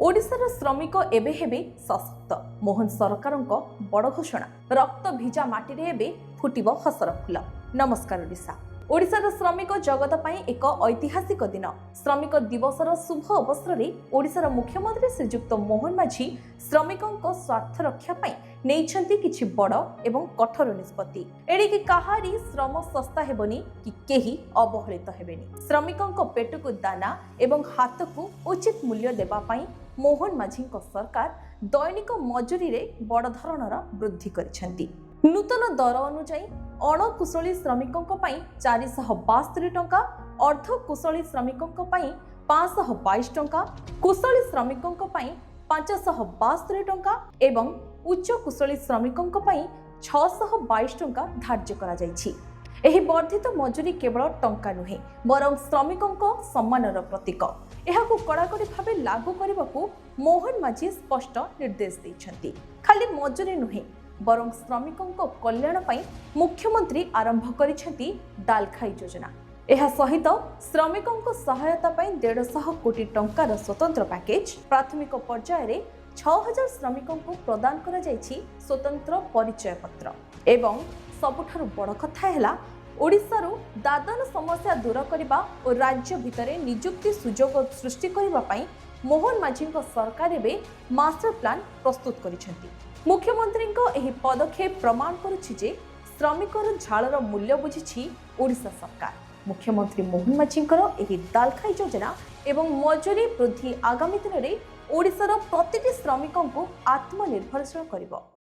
ଓଡ଼ିଶାର ଶ୍ରମିକ ଏବେ ହେବେ ସଶକ୍ତ। ମୋହନ ସରକାରଙ୍କ ବଡ଼ ଘୋଷଣା। ରକ୍ତ ଭିଜା ମାଟିରେ ଏବେ ଫୁଟିବ ହସର ଫୁଲ। ନମସ୍କାର ଓଡ଼ିଶା। ଓଡ଼ିଶାର ଶ୍ରମିକ ଜଗତ ପାଇଁ ଏକ ଐତିହାସିକ ଦିନ। ଶ୍ରମିକ ଦିବସର ଶୁଭ ଅବସରରେ ଓଡ଼ିଶାର ମୁଖ୍ୟମନ୍ତ୍ରୀ ଶ୍ରୀଯୁକ୍ତ ମୋହନ ମାଝୀ ଶ୍ରମିକଙ୍କ ସ୍ୱାର୍ଥ ରକ୍ଷା ପାଇଁ ନେଇଛନ୍ତି କିଛି ବଡ଼ ଏବଂ କଠୋର ନିଷ୍ପତ୍ତି। ଏଣିକି କାହାରି ଶ୍ରମ ଶସ୍ତା ହେବନି କି କେହି ଅବହେଳିତ ହେବେନି। ଶ୍ରମିକଙ୍କ ପେଟକୁ ଦାନା ଏବଂ ହାତକୁ ଉଚିତ ମୂଲ୍ୟ ଦେବା ପାଇଁ ମୋହନ ମାଝୀଙ୍କ ସରକାର ଦୈନିକ ମଜୁରୀରେ ବଡ଼ ଧରଣର ବୃଦ୍ଧି କରିଛନ୍ତି। ନୂତନ ଦର ଅନୁଯାୟୀ ଅଣକୁଶଳୀ ଶ୍ରମିକଙ୍କ ପାଇଁ 472 ଟଙ୍କା, ଅର୍ଦ୍ଧକୁଶଳୀ ଶ୍ରମିକଙ୍କ ପାଇଁ 522 ଟଙ୍କା, କୁଶଳୀ ଶ୍ରମିକଙ୍କ ପାଇଁ 572 ଟଙ୍କା ଏବଂ ଉଚ୍ଚ କୁଶଳୀ ଶ୍ରମିକଙ୍କ ପାଇଁ 622 ଟଙ୍କା ଧାର୍ଯ୍ୟ କରାଯାଇଛି। ଏହି ବର୍ଦ୍ଧିତ ମଜୁରୀ କେବଳ ଟଙ୍କା ନୁହେଁ, ବରଂ ଶ୍ରମିକଙ୍କ ସମ୍ମାନର ପ୍ରତୀକ। ଏହାକୁ କଡ଼ାକଡ଼ି ଭାବେ ଲାଗୁ କରିବାକୁ ମୋହନ ମାଝୀ ସ୍ପଷ୍ଟ ନିର୍ଦ୍ଦେଶ ଦେଇଛନ୍ତି। ଖାଲି ମଜୁରୀ ନୁହେଁ, ବରଂ ଶ୍ରମିକଙ୍କ କଲ୍ୟାଣ ପାଇଁ ମୁଖ୍ୟମନ୍ତ୍ରୀ ଆରମ୍ଭ କରିଛନ୍ତି ଡାଲଖାଇ ଯୋଜନା। ଏହା ସହିତ ଶ୍ରମିକଙ୍କ ସହାୟତା ପାଇଁ 150 କୋଟି ଟଙ୍କାର ସ୍ୱତନ୍ତ୍ର ପ୍ୟାକେଜ। ପ୍ରାଥମିକ ପର୍ଯ୍ୟାୟରେ 6000 ଶ୍ରମିକଙ୍କୁ ପ୍ରଦାନ କରାଯାଇଛି ସ୍ୱତନ୍ତ୍ର ପରିଚୟ ପତ୍ର। ଏବଂ ସବୁଠାରୁ ବଡ଼ କଥା ହେଲା, ଓଡ଼ିଶାରୁ ଦାଦନ ସମସ୍ୟା ଦୂର କରିବା ଓ ରାଜ୍ୟ ଭିତରେ ନିଯୁକ୍ତି ସୁଯୋଗ ସୃଷ୍ଟି କରିବା ପାଇଁ ମୋହନ ମାଝୀଙ୍କ ସରକାର ଏବେ ମାଷ୍ଟର ପ୍ଲାନ୍ ପ୍ରସ୍ତୁତ କରିଛନ୍ତି। ମୁଖ୍ୟମନ୍ତ୍ରୀଙ୍କ ଏହି ପଦକ୍ଷେପ ପ୍ରମାଣ କରୁଛି ଯେ ଶ୍ରମିକର ଝାଳର ମୂଲ୍ୟ ବୁଝିଛି ଓଡ଼ିଶା ସରକାର। ମୁଖ୍ୟମନ୍ତ୍ରୀ ମୋହନ ମାଝୀଙ୍କର ଏହି ଦାଲଖାଇ ଯୋଜନା ଏବଂ ମଜୁରୀ ବୃଦ୍ଧି ଆଗାମୀ ଦିନରେ ଓଡ଼ିଶାର ପ୍ରତିଟି ଶ୍ରମିକଙ୍କୁ ଆତ୍ମନିର୍ଭରଶୀଳ କରିବ।